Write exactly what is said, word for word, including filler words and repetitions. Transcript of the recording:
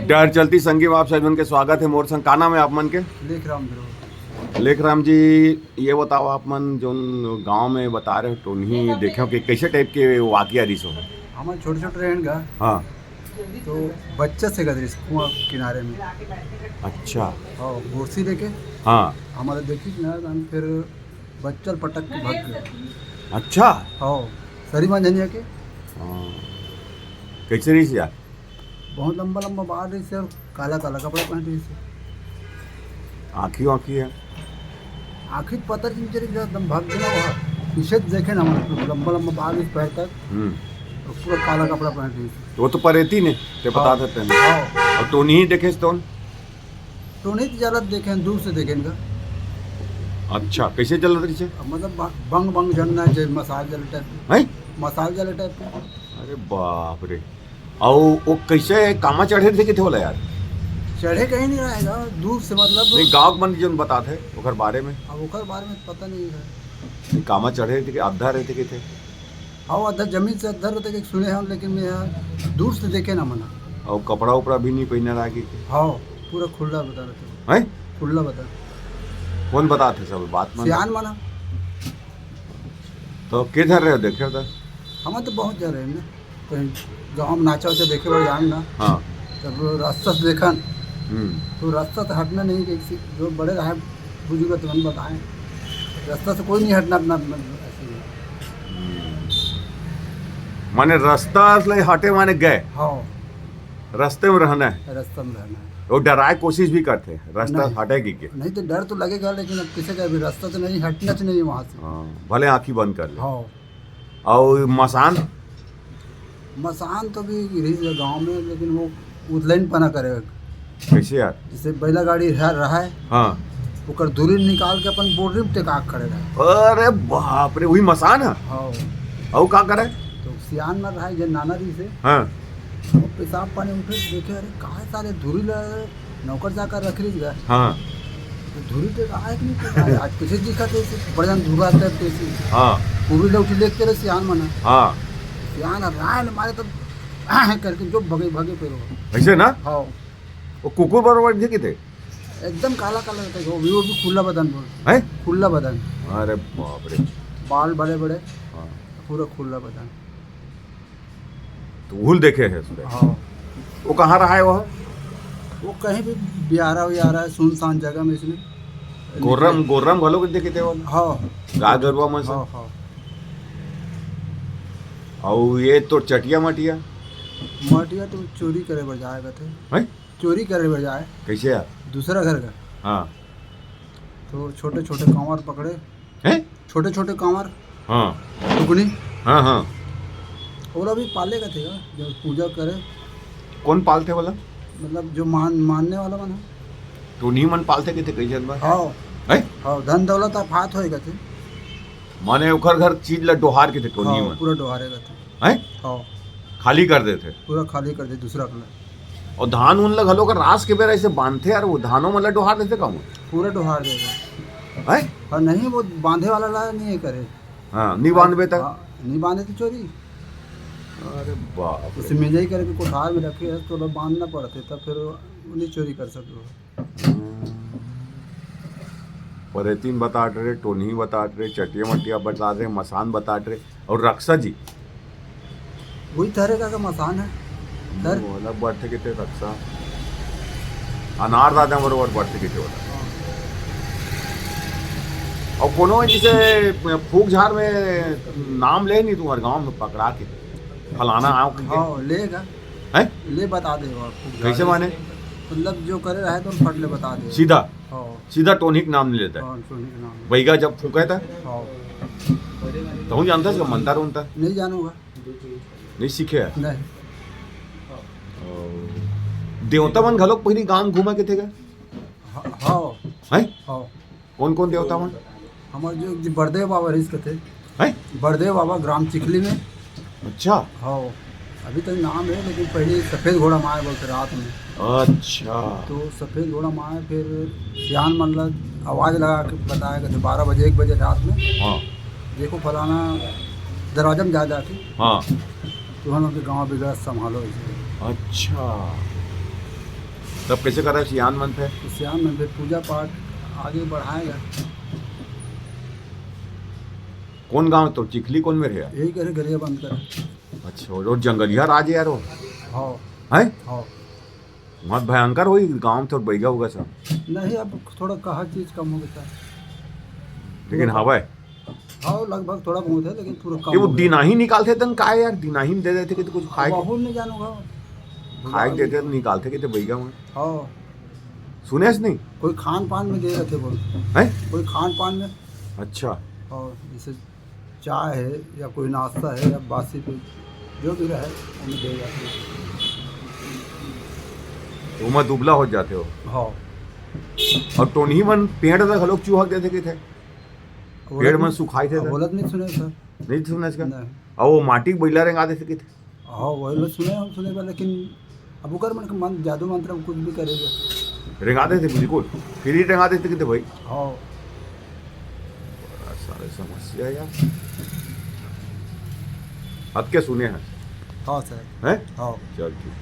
डहर चलती संगी में आप सब मन के स्वागत है। मोर संग का नाम है आप मन के? लेखराम ध्रुव। लेखराम जी, ये बताओ, आप मन जोन गांव में बता रहे हो टोनही देखे हो, कि कैसे टाइप के वाकया रिस हो? हमन छोटे छोटे रहेन गा। हाँ। तो बच्चा से गदरिस कुआं किनारे में। अच्छा। हाँ, गोरसी लेके। हाँ। हमारे देखिस ना, तो हम फिर बच्चा ल पटक के भाग गए। अच्छा। हाँ, सरी मंझनिया के। हाँ। कैसे रहिस यार? बहुत लंबा लंबा बाल रहिस और काला काला कपड़ा पहन रहिस। आँखी वाँखी है? आँखी पता नहीं चली, एकदम भाग गया वहाँ। पीछे देखे ना, मतलब लंबा लंबा बाल रहिस पैर तक। हम्म। और पूरा काला कपड़ा पहन रहिस। वो तो परेती ने, ते बता हाँ। देते हैं। हाँ। और टोनही देखे तो? टोनही तो ज्यादा देखे हैं, दूर से देखे इनका। अच्छा, कैसे चलत रहिस? मतलब ब-, बंग बंग जलना है, जैसे मसाल जले टाइप के। हैं? मसाल जले टाइप के। अरे बाप रे। अउ वो कैसे कामा चढ़े रहिथे किथे ओला यार? चढ़े कहीं नहीं रहेगा, दूर से मतलब। नहीं, गाँव के मन जोन बतात है ओकर बारे में। अब ओकर बारे में पता नहीं है। नहीं, कामा चढ़े रहिथे कि आधा रहिथे किथे? हाँ, आधा जमीन से आधा रहिथे कि सुने हम, लेकिन मैं यहाँ दूर से देखे ना मना। अउ कपड़ा उपड़ा भी नहीं पहने रहा कि? हाँ, पूरा खुला बता रहिथे। हैं? खुला बता। कौन बतात है सब बात मन? सियान मना। तो के धर रहे हो, देखे हो तो? हम तो बहुत जा रहे हैं ना। कहीं गाँव में नाचा उचा देखे बर जान ना। हाँ। तब रास्ता से देखन। हम्म। तो रास्ता से हटना नहीं, कि किसी जो बड़े रहे बुजुर्ग तो हम बताएं, रास्ता से कोई नहीं हटना अपना, अपना ऐसे ही। हम्म। माने रास्ता ले हटे माने गए। हाँ। रास्ते में रहना है। रास्ते में रहना है। वो डराए कोशिश भी करते हैं, रास्ता नहीं। हटे कि के। नहीं तो डर तो लगेगा, लेकिन अब किसी का भी रास्ता तो नहीं, हटना तो नहीं वहाँ से। हाँ, भले आँखी बंद कर ले। हाँ। अउ मसान? मसान तो भी रहिस हे गाँव में, लेकिन वो उतलइन पना करे। कैसे यार? जैसे बैला गाड़ी है, रहा है, हाँ। ओकर दूरी निकाल के अपन बोर्डरी में टेका के खड़े रहे। अरे बाप रे, वही मसान है? हाँ। अउ का करे? तो सियान में रहा है, जे नाना रहिस हे। हाँ। वो पेशाब पानी उठे, देखे, अरे, काहे साले धूरी ला नौकर जाकर रख रही है। हाँ। तो धूरी टेका है कि नहीं टेका है? आज कैसे दिखा थे इसे? बड़े जन धूरा करते इसे। हाँ। पूरी लौटी लेके तेरे सियान मना। हाँ। सियान राय ने मारे तब करके जो भगे, भगे फिर वो। ऐसे ना? हाँ। वो कुकुर बरोबर दिखे थे? एकदम काला, काला रहता है, वो भी, वो भी खुला बदन बोल। हैं? खुला बदन। अरे बाप रे। बाल बड़े, बड़े। हाँ। पूरा खुला बदन। तो उहुल देखे है उसने। हाँ। वो कहाँ रहा है वह? वो कहीं भी बियारा वियारा है, सुनसान जगह में इसने। गोर्रम, गोर्रम घलो के देखे थे वो? हाँ। गाय गरुआ मन से? हाँ, हाँ। अउ ये तो चटिया मटिया? मटिया तो चोरी करे बर जाए कथे। हैं? चोरी करे बर जाए। कैसे यार? दूसरा घर का। हाँ। तो छोटे छोटे कांवर पकड़े। हैं? छोटे छोटे कांवर। हाँ। टुकनी। हाँ, हाँ। ओला भी पाले कथे, जब पूजा करे। कौन पालथे वाला? मतलब जो मान, मानने वाला मन है। टोनही मन पालथे कथे कई जानवर? हाँ। हैं? हाँ, धन दौलत आफात होए कथे। माने ओखर घर चीज ला डोहार कथे टोनही हाँ, मन? पूरा डोहारे कथे। हैं? हाँ। खाली कर देथे? पूरा खाली कर दे दूसरा कलर। अउ धान उन ला घलो का रास के बेरा ऐसे बांधथे यार, वो धानो मन ला डोहार देथे का वो? पूरा डोहार देथे। हैं? हाँ, नहीं, वो बांधे वाला ला नहीं करे। हाँ, नहीं बांधबे त? हाँ, नहीं बांधे तो चोरी। अरे बाप रे। उसे मिंजाई करके कोठार में रखे है, तो लोग बांधना पड़ते, तब फिर वो नहीं चोरी कर सकते हो। हम्म। परेतीन बतात रहे, टोनही बतात रहे, चटिया मटिया बतात रहे, मसान बतात रहे, अउ रक्सा जी? वही तहरे का, का मसान है। सर। वो अलग बैठे के थे रक्सा। अनार दादा बरोबर बैठे के थे वाला। हाँ। अउ कोनो जैसे फूक झार में नाम ले नहीं तुम्हारे गांव में पकड़ा के, फलाना आओ के। हाँ, लेगा। हैं? ले बता दे वो आपको। कैसे माने? मतलब जो करे रहे तो फट ले बता दे। सीधा? हाँ। सीधा टोनही के नाम नहीं लेता है? हाँ, टोनही के नाम। बैगा जब फूंका था? हाँ। तो हूँ जानता है इसका मंतर उंतर? नहीं जानूंगा। नहीं सीखे है? नहीं। ओ, देवता मन घलोक पहिली गांव घूमा के थे का? हाँ, हाँ। हैं? हाँ। कौन कौन देवता मन? हमारे जो एक जी बड़देव बाबा रहिस कथे। हैं? बड़देव बाबा ग्राम चिखली में। अच्छा। हाँ, अभी तक नाम है, लेकिन पहले सफेद घोड़ा माए बोलते रात में। अच्छा। तो सफेद घोड़ा माए, फिर सियान मन ला आवाज लगा के बताया कथे बारह बजे, एक बजे रात में। हाँ। देखो फलाना दरवाजा में जा जाके। हाँ। तो हम लोग के गाँव बिगड़ा संभालो इसे। अच्छा। तब कैसे करा सियान मन थे? तो सियान मन थे पूजा पाठ आगे बढ़ाएगा। कौन गांव तो चिखली कौन में रहे? यही करे गरिया बंद कर। अच्छा, और जंगलिया राज यार हो। हाँ। हैं? हाँ। बहुत भयंकर होई गांव तो बैगा होगा सब। नहीं, अब थोड़ा कहा चीज कम हो गया। लेकिन हवा है। हाँ, लगभग थोड़ा बहुत है, लेकिन पूरा कम ये वो हो गया। दिनाही निकालते तन का यार, दिनाही में दे देते कि तो कुछ खाए के। बहुत नहीं जानूंगा। खाए के देते तो निकालते कि तो बैगा में। हाँ। सुने से नहीं? कोई खान पान में दे रहे थे बोल। हैं? कोई खान पान में। अच्छा। और जैसे चाय है या कोई नाश्ता है या बासी कोई जो भी रहे, उन्हें दे जाते हैं। वो मैं दुबला हो जाते हो। हाँ। और टोनही मन पेड़ तक लोग चूहा देते कि थे? पेड़ मन सुखाई थे। बोलत नहीं सुने सर। नहीं सुने इसका? नहीं। और वो माटी के बैला रेंगा देते कि थे? हाँ, वही लोग सुने, हम सुने बा, लेकिन अब ओकर मन के मन, जादू मंत्र में कुछ भी करेगा। रेंगा देते बिल्कुल, फिर ही रेंगा देते कि थे भाई। हाँ। बड़ा सारे समस्या यार। अब क्या सुने हैं? हाँ सर। हैं? हाँ। चल ठीक।